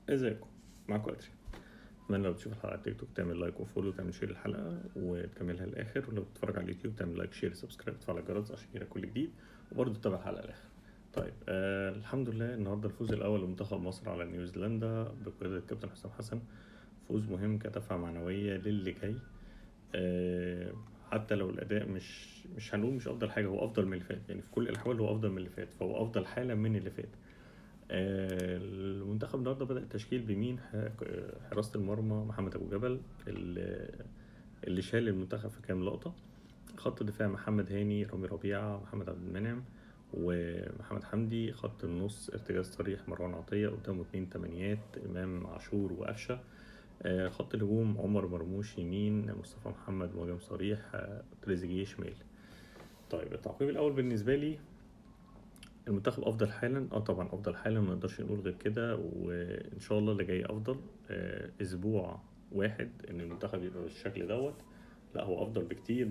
ازيكم؟ معاكم ادري. اتمنى لو بتشوف الحلقة على تيك توك تعمل like و follow وتعمل share الحلقة وتكملها للاخر، ولو بتتفرج على اليوتيوب تعمل like share subscribe وتفعل الجرس عشان يجيلك كل جديد، وبرضه تتابع الحلقة للاخر. طيب الحمد لله النهارده الفوز الاول لمنتخب مصر على نيوزيلندا بقيادة الكابتن حسام حسن، فوز مهم كدفعه معنوية للي جاي. حتى لو الاداء مش هنقول مش افضل حاجة، هو افضل من اللي فات، يعني في كل الاحوال هو افضل من اللي فات، فهو افضل حاله من اللي فات. المنتخب النهارده بدأ التشكيل بمين؟ حراسة المرمى محمد أبو جبل اللي شال المنتخب في كام لقطة. خط دفاع محمد هاني، رامي ربيعة، محمد عبد المنعم، ومحمد حمدي. خط النص ارتجاز صريح مروان عطية، قدامه 2 تمانيات إمام عاشور وقفشة. خط الهجوم عمر مرموش يمين، مصطفى محمد مهاجم صريح، تريزيجيه شمال. طيب التعقيب الأول بالنسبة لي، المنتخب افضل حالا، طبعا افضل حالا، ما نقدرش نقول غير كده، وان شاء الله اللي جاي افضل. اسبوع واحد ان المنتخب يبقى بالشكل دوت، لا هو افضل بكتير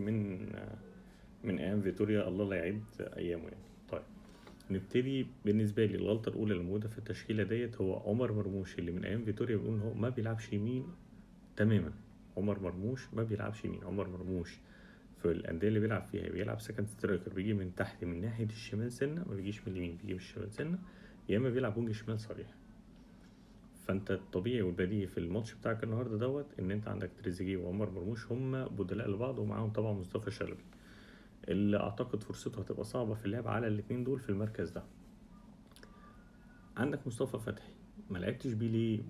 من ايام فيتوريا، الله لا يعيد ايامه يعني. طيب نبتدي. بالنسبة لي الغلطة الاولى اللي موجودة في التشكيلة ديت هو عمر مرموش، اللي من ايام فيتوريا بيقول ان هو ما بيلعبش يمين تماما. عمر مرموش ما بيلعبش يمين. عمر مرموش في الأندية اللي بيلعب فيها بيلعب second striker، بيجي من تحت من ناحية الشمال سنة، ما بيجيش من اليمين، بيجي من الشمال سنة، يا إما بيلعب wing شمال صريح. فأنت الطبيعي والبديهي في الماتش بتاعك النهاردة دوت إن أنت عندك تريزيجيه وعمر مرموش هما بدلاء لبعض، ومعاهم طبعا مصطفى شلبي اللي أعتقد فرصته هتبقى صعبة في اللعب على الاتنين دول في المركز ده. عندك مصطفى فتحي ما لعبتش بيه ليه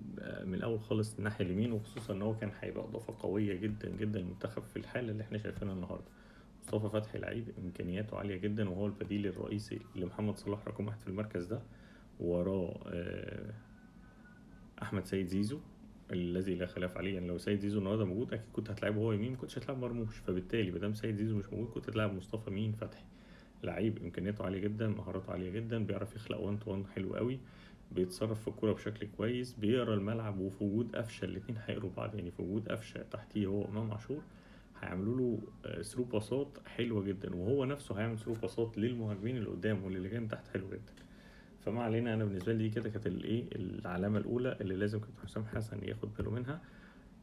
من الاول خالص الناحية اليمين، وخصوصا ان هو كان هيبقى اضافه قوية جدا جدا للمنتخب في الحالة اللي احنا شايفينها النهارده. مصطفى فتحي لعيب امكانياته عالية جدا، وهو البديل الرئيسي لمحمد صلاح رقم 1 في المركز ده. وراه احمد سيد زيزو الذي لا خلاف عليه، يعني لو سيد زيزو النهارده موجود اكيد كنت هتلعبه هو يمين، ما كنتش هتلعب مرموش، فبالتالي ما دام سيد زيزو مش موجود كنت هتلعب مصطفى مين فتحي. لعيب امكانياته عالية جدا، مهاراته عالية جدا، بيعرف يخلق 1 to 1 حلو قوي، بيتصرف في الكورة بشكل كويس، بيقرا الملعب، وفي وجود قفشه الاتنين هيقروا بعض، يعني في وجود قفشه تحتيه هو امام عاشور هيعملوا له through باصات حلوة جدا، وهو نفسه هيعمل through باصات للمهاجمين اللي قدامه واللي جاي من تحت حلو جدا. فما علينا، انا بالنسبة لي كده كانت العلامة الاولى اللي لازم كابتن حسام حسن ياخد باله منها،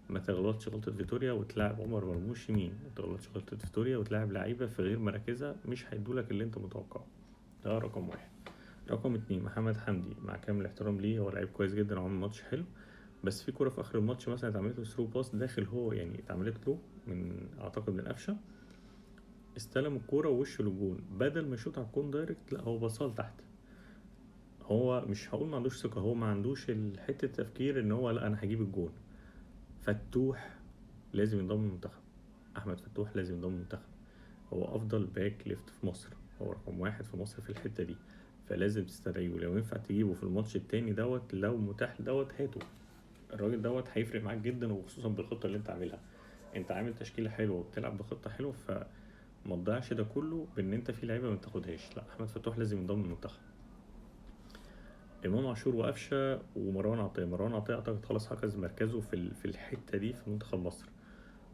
ما تغلطش غلطه فيتوريا وتلاعب عمر مرموش يمين، ما تغلطش غلطه فيتوريا وتلاعب لعيبة في غير مراكزها، مش هيدولك اللي انت متوقعه. ده رقم 1. رقم 2 محمد حمدي، مع كامل الاحترام ليه هو لعيب كويس جدا وعمل ماتش حلو، بس في كورة في اخر الماتش مثلا اتعملت له through pass داخل هو، يعني اتعملت له من اعتقد من قفشه، استلم الكورة ووشه للجون، بدل ما يشوط على الجون direct لا هو بصال تحت. هو مش هقول ما عندوش ثقة، هو ما عندوش حتة التفكير ان هو لا انا هجيب الجون. فتوح لازم ينضم للمنتخب، احمد فتوح لازم ينضم للمنتخب، هو افضل back left في مصر، هو رقم 1 في مصر في الحتة دي، فلازم تستدعيه. ولو ينفع تجيبه في الماتش التاني دوت لو متاح دوت هاته، الراجل دوت هيفرق معاك جدا، وخصوصا بالخطة اللي انت عاملها. انت عامل تشكيله حلوة وبتلعب بخطه حلوة، فما تضيعش ده كله بان انت في لعيبة ما تاخدهاش. لا احمد فتوح لازم ينضم للمنتخب. امام عاشور وقفشه ومروان عطية. مروان عطية اعتقد خلاص حجز مركزه في الحتة دي في منتخب مصر،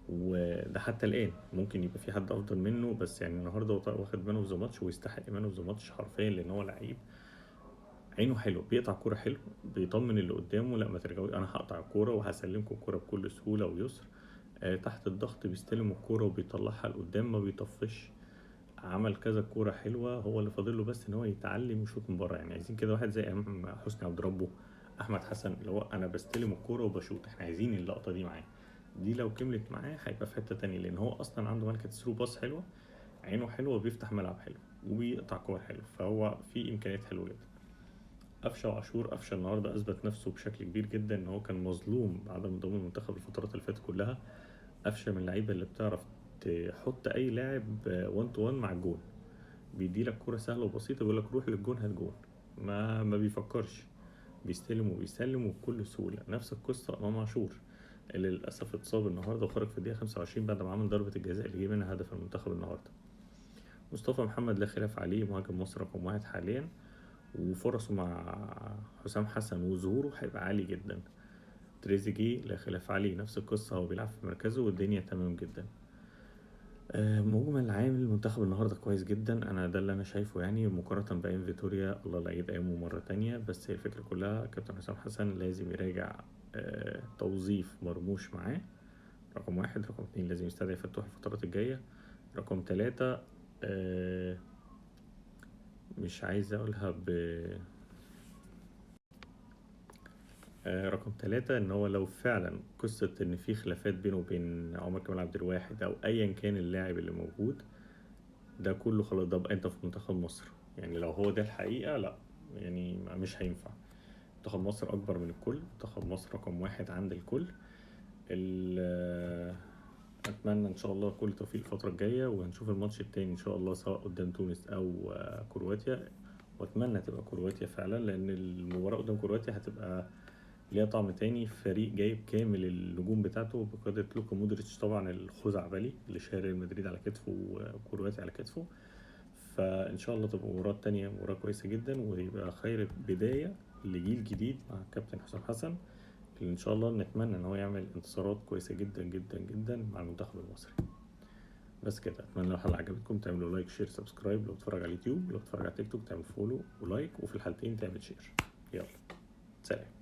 وده حتى الان ممكن يبقى في حد افضل منه، بس يعني النهارده هو واخد man of the match ويستحق man of the match حرفيا، لان هو لعيب عينه حلو، بيقطع كورة حلو، بيطمن اللي قدامه لا ما ترجعوش انا هقطع الكورة وهسلمكم الكورة بكل سهولة ويسر. تحت الضغط بيستلم الكورة وبيطلعها لقدام، ما بيطفش، عمل كذا كورة حلوة. هو اللي فاضل له بس ان هو يتعلم يشوط من بره، يعني عايزين كده واحد زي امام حسني عبد ربه، احمد حسن، اللي هو انا بستلم الكورة وبشوط، احنا عايزين اللقطة دي معاه، دي لو كملت معاه هيبقى في حتة تانية، لان هو اصلا عنده ملكه through pass حلوة، عينه حلوة، وبيفتح ملعب حلو، وبيقطع كور حلو، فهو في امكانيات حلوة جدا. قفشه وعاشور، قفشه النهارده اثبت نفسه بشكل كبير جدا، ان هو كان مظلوم بعد ما انضم المنتخب الفترات اللي فاتت كلها. قفشه من اللعيبة اللي بتعرف تحط اي لاعب 1 to 1 مع الجون، بيدي لك كورة سهلة وبسيطة، بيقول لك روح للجون هات جون، ما بيفكرش، بيستلم وبيسلم وبكل سهولة. نفس القصة امام عاشور اللي للاسف اتصاب النهارده وخرج في الدقيقة 25 بعد ما عمل ضربه الجزاء اللي جه منها هدف المنتخب النهارده. مصطفى محمد لا خلاف عليه، مهاجم مصر رقم 1 حاليا، وفرصه مع حسام حسن وظهوره هيبقى عالي جدا. تريزيجيه لا خلاف عليه، نفس القصة، هو بيلعب في مركزه والدنيا تمام جدا. مجمل عام المنتخب النهارده كويس جدا، انا ده اللي انا شايفه يعني، مقارنة بايام فيتوريا الله لا يعيد ايامه مرة تانية. بس هي الفكرة كلها كابتن حسام حسن لازم يراجع توظيف مرموش معاه، رقم 1. رقم 2 لازم يستدعي فتوح الفترات الجاية. رقم 3، مش عايز اقولها ب رقم 3 ان هو لو فعلا قصة ان في خلافات بينه وبين عمر كمال عبد الواحد او ايا كان اللاعب اللي موجود ده كله، خلاص ده بقى انت في منتخب مصر يعني. لو هو ده الحقيقة لا، يعني مش هينفع. منتخب مصر اكبر من الكل، منتخب مصر رقم 1 عند الكل. اتمنى ان شاء الله كل توفيق الفترة الجاية، وهنشوف الماتش التاني ان شاء الله سواء قدام تونس او كرواتيا، واتمنى تبقى كرواتيا فعلا، لان المباراة قدام كرواتيا هتبقى ليها طعم تاني. فريق جايب كامل النجوم بتاعته بقيادة لوكا مودريتش طبعا الخزعبلي اللي شاري ريال مدريد على كتفه وكرواتيا على كتفه. فإن شاء الله تبقى مباراة تانية مباراة كويسة جدا، ويبقى خير بداية لجيل جديد مع كابتن حسام حسن، اللي إن شاء الله نتمنى إن هو يعمل انتصارات كويسة جدا جدا جدا مع المنتخب المصري. بس كده، أتمنى لو الحلقة عجبتكم تعملوا like share subscribe، لو بتتفرج على اليوتيوب، لو بتتفرج على تيك توك تعمل follow و like، وفي الحالتين تعمل share. يلا سلام.